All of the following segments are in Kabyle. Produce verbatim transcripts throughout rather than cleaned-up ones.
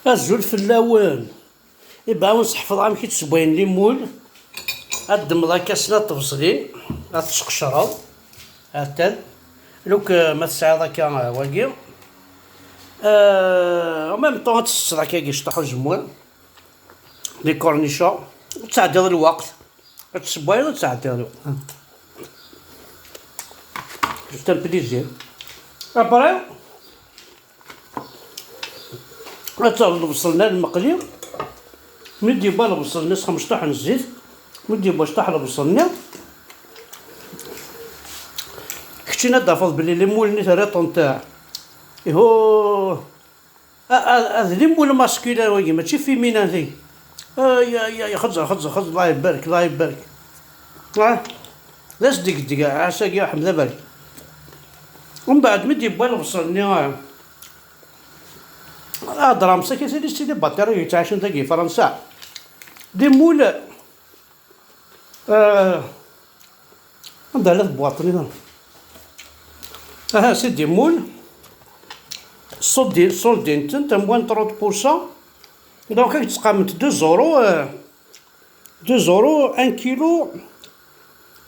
Azul fell-awen. Iba ur sḥefḍeɣ amek i d-ssewwayen limul. Ad ddmeḍ akka snat tebṣlin, ad tseqcreḍ. Atan. Luk, eh, ma tesɛiḍ akka, eh, wagi. Eh, en même temps ad tesseḍ akka cṭuḥ uzemmur. Di cornichon. Ur ttɛeddiḍ lweqt. Ad tessewwayeḍ, ad tɛeddiḍ. C'est un plaisir. Après, ad terreḍ lebṣel-nni lmeqli. Mi d-yewwa lebṣel-nni s xmesṭuḥ n zzit, mi d-yewwa cṭuḥ lebṣel-nni, keččini ad d-tafeḍ belli limul-nni terriḍ-tent. Ihu. A, a, a, d limul masculin wagi, mačči féminin tagi. Ay, ay, ay, xeẓẓer, xeẓẓer, xeẓẓer, Allah ibarek, Allah ibarek. Ah, d asdegdeg, ass-agi, ḥmed abarek. Umbeɛd, mi d-yewwa lebṣel-nni, ah, adram-s, akk-is, c'est des batteries yettɛicen dagi, Fransa. Limul, Ah, anda la tebwaṭ-nni? Aha, c'est des moules. Soldin-, soldin-tent, am moins trente pour cent. Donc, ad ttqament deux euros, euh, deux euros, un kilo,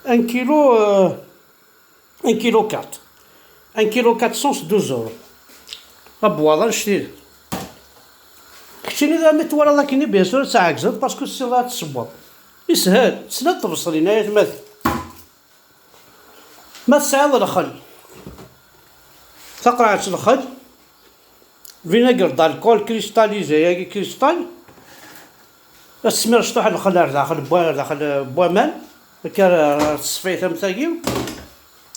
un kilo, euh, un kilo quatre. Un kilo quatre cents, douze euros. Abwaḍ annect-ilat. Keččini d armi twalaḍ akken, bien sûr, ad tɛegzeḍ, parce que tessineḍ ad tessewweḍ. Yeshel, tesliḍ tebṣelin, ay atmaten. Ma tesɛiḍ lxel, taqraɛet lxel, vinaigre d'alcool cristallisé, yagi cristal, ad tesmireḍ cṭuḥ lxel ar daxel n wa-, ar daxel n waman, akka ar, ar teṣfayt am tagi,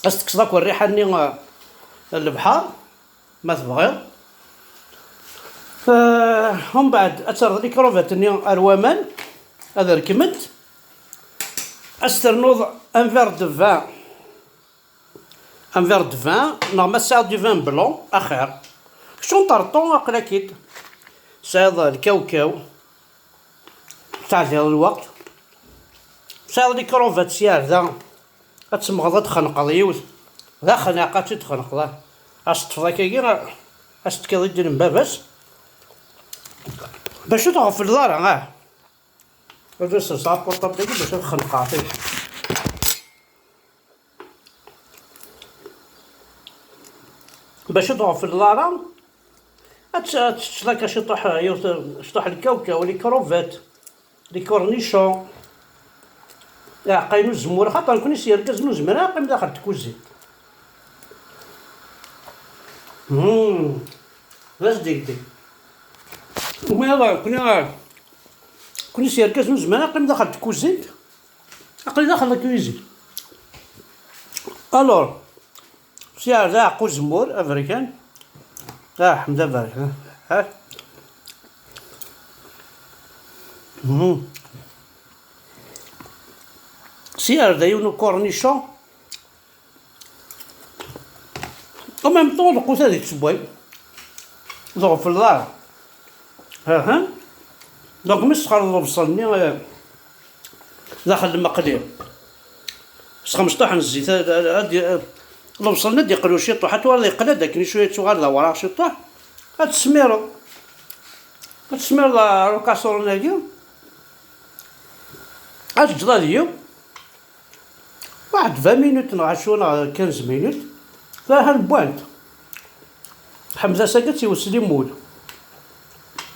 ad s-tekkseḍ akk rriḥa-nni, eh, n lebḥer, ma tebɣiḍ. Eh, umbeɛd ad terreḍ likrubat-nni ar waman, ad rekment, ad s-ternuḍ un verre de vin. Un verre de vin, neɣ ma tesɛiḍ du vin blanc, axir. Kečč un terṭu, aql-ak-id. Tesɛiḍ lkawkaw, teɛdiḍ lweqt. Tesɛiḍ likrubat s yarda, ad temmɣeḍ ad txenqeḍ yiwet. D axnaq ad tt-id-txenqeḍ, ah. Ad s-teṭṭfeḍ akkagi, ad s-tekkiḍ i ddin n baba-s. Bac ur tɣeffleḍ ara, ah. Ad as-sɛuɣ apurṭabl-agi bac ad xenqeɣ. Bac ur tɣeffleḍ ara, ad t-, ad teččeḍ akka ciṭuḥ, yiwet, ciṭuḥ lkawkaw, les crevettes, les cornichons. Aɛeqqa-inu zemmur, xaṭer nekni s yergazen ur nezmir ara ad neqqim daxel n tkuzint. Hmm. D asdegdeg. Nekni, nekni s yergazen ur nezmir ara ad neqqim daxel n tkuzint. Aql-i daxel la cuisine. Alors, sya ar da aɛeqqa uzemmur aberkan. Ah, ḥmed aberkan. Ah. Mhm. Sya ar da yiwen ukornichon. En même temps, lqut ad yessewway. Ur tɣeffleḍ ara. Aha. Donc, mi tesxerreḍ lebṣel-nni, eh, daxel lmeqli, s xmesṭuḥ n zzit, ad, ad, ad, lebṣel-nni ad d-yeqlu ciṭuḥ, ad twaliḍ yeqla-d akken cwiya, yettuɣal d awraɣ ciṭuḥ, ad tesmireḍ. Ad tesmireḍ ar ukaṣuṛun-agi, ad teǧǧeḍ ad yeww. Waḥed vingt minutes neɣ acu neɣ quinze minutes, tara wwant. Ḥmed ass-agi ad tt-iwet s limul.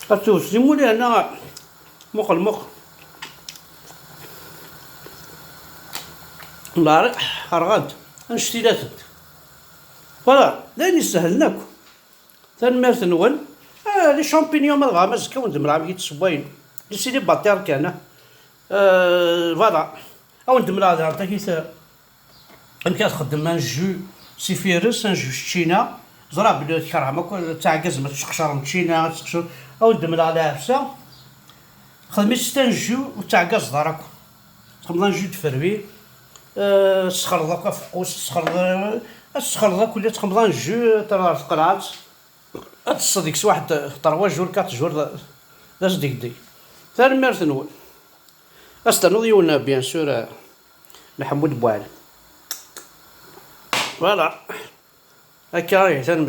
Ad tt-iwet s limul yerna muqel, muqel. Lɛariq rɣant, annect-ilatent. Voilà, d ayen isehlen akk. Tanemmirt-nwen. Ah, les champignons, ma tebɣam azekka ad wen-d-mleɣ amek i tt-ssewwayen. Les célibataires kan, ah. Euh, voilà. Ad wen-d-mleɣ daɣen takit, ah, amek ad txeddem un jus s ifires, un jus s ččina. Ẓriɣ belli tkerhem akk, ad tɛeggazem ad tseqcerem ččina, ad tseqcer-, ad wen-d-mleɣ lɛefsa. Xdem-itt s un jus, ur tettɛeggazeḍ ara akk. Txedmeḍ un jus de fruits, euh, tesxerḍeḍ akk afeqqus, tesxerḍeḍ, ad tesxerḍeḍ akk, ad txedmeḍ un jus, terreḍ ɣer tqelɛet. Ad tesseḍ deg-s waḥed trois jours, quatre jours, d, d asdegdeg. Tanemmirt-nwen. Ad s-ternuḍ yiwen, bien sûr, eh, n Ḥemmu d Buɛli. Voilà. Akka ihi, tanemmirt.